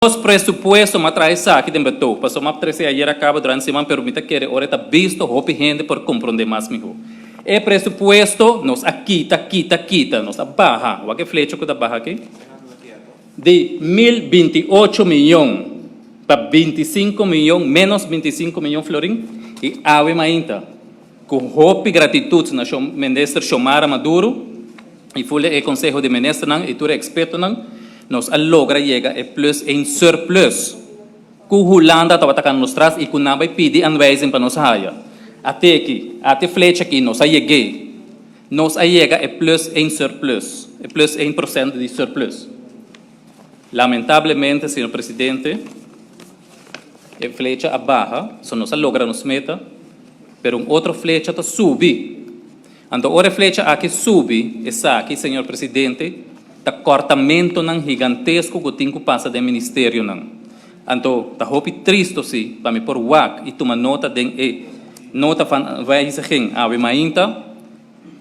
Nos presupuesto, m'a traha esaki den betoog, pasobra m'a trece ayera caba durante siman, pero mi ta kere ora e ta bisto hopi hende por comprende mas miho. E presupuesto nos a kita, kita, kita, nos a baha, wak e flecha cu ta baha aki, di 1028 miyon pa 25 miyon, menos 25 miyon florin, y awe mainta, cu hopi gratitud na Minister Xiomara Maduro y full e Conseho di Ministernan y tur e expertonan, nos a logra yega e plus een surplus cu Hulanda tabata cana nos tras y cu nan bay pidi aanwijzing pa nos haya. Ate aki, ate flecha aki, nos a yeg'é. Nos a yega e plus een surplus, e plus 1% di surplus. Lamentablemente, señor Presidente, e flecha a baha, so nos a logra nos meta, pero un otro flecha ta subi. Anto ora e flecha aki subi, esaki, señor Presidente, ta cortamentonan gigantesco cu tin cu pasa den ministerionan. Anto ta hopi tristo si pa mi por wak y tuma nota den e nota van wijziging awe mainta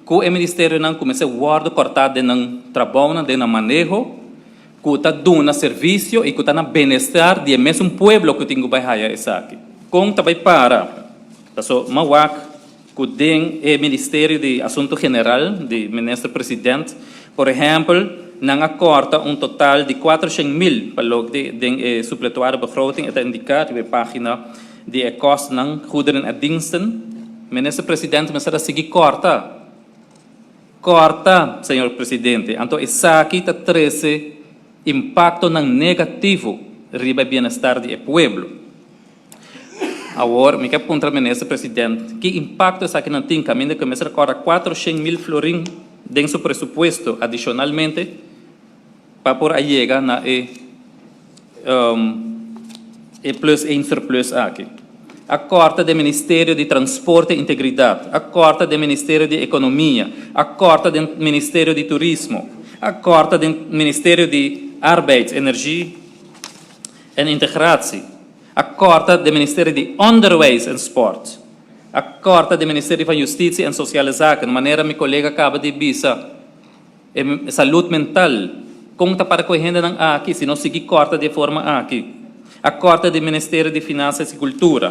cu e ministerionan cuminsa wordo corta den nan trabounan, den nan maneho, cu ta duna servicio y cu ta na benestar di e mesun pueblo cu tin cu bay haya esaki. Con ta bay para? Paso m'a wak cu den e Ministerio di Asunto General di Minister President, por ehempel, nan a corta un total di 400 mil pa loke den e suppletoire begroting e ta indica riba e pagina di e kostennan goederen en diensten. Minister President mester a sigui corta. Corta, señor Presidente. Anto esaki ta trece impactonan negativo riba e bienestar di e pueblo. Awor, mi kier puntra Minister President, ki impacto esaki nan tin caminda cu mester corta 400 mil florin den su presupuesto adicionalmente pa por a yega na e plus 1 surplus aki. A corta den Ministerio di Transporte e Integridad, a corta den Ministerio di Economia, a corta den Ministerio di Turismo, a corta den Ministerio di Arbeid, Energie en Integratie, a corta den Ministerio di Onderwijs en Sport, a corta den Ministerio van Justitie en Sociale Zaken, manera mi colega caba di bisa, e salud mental, con ta para cu hendenan aki, si nos sigui corta di forma aki. A corta den Ministerio di Finanzas y Cultura.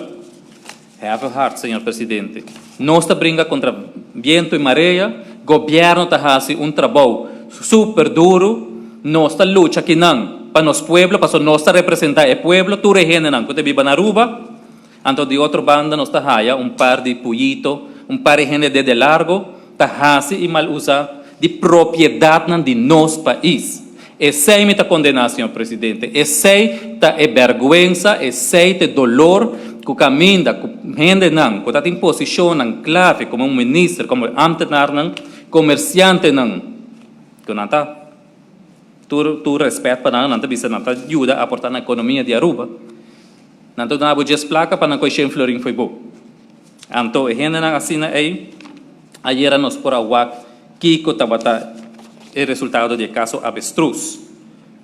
Have a heart, señor Presidente. Nos ta bringa contra biento y marea, gobierno ta haci un trabou super duro, nos ta lucha akinan pa nos pueblo, paso nos ta representa e pueblo, tur e hendenan cu ta biba na Aruba. Anto di otro banda nos ta haya un par di puyito, un par di hende dede largo, ta haci y mal usa di propiedadnan di nos pais. Esey mi ta condena, señor Presidente. Esey ta e berguensa, esey ta e dolor cu caminda, cu hendenan, cu ta tin posicionnan clave como un minister, como ambtenaarnan, comerciantenan, cu nan ta tur respet pa nan, nan ta bisa nan ta yuda aporta na economia di Aruba. Nan ta duna bo 10 placa pa nan coy 100 florin fo'i bo. Anto e hendenan asina ey, ayera nos por a wak kico tabata e resultado di e caso Avestruz.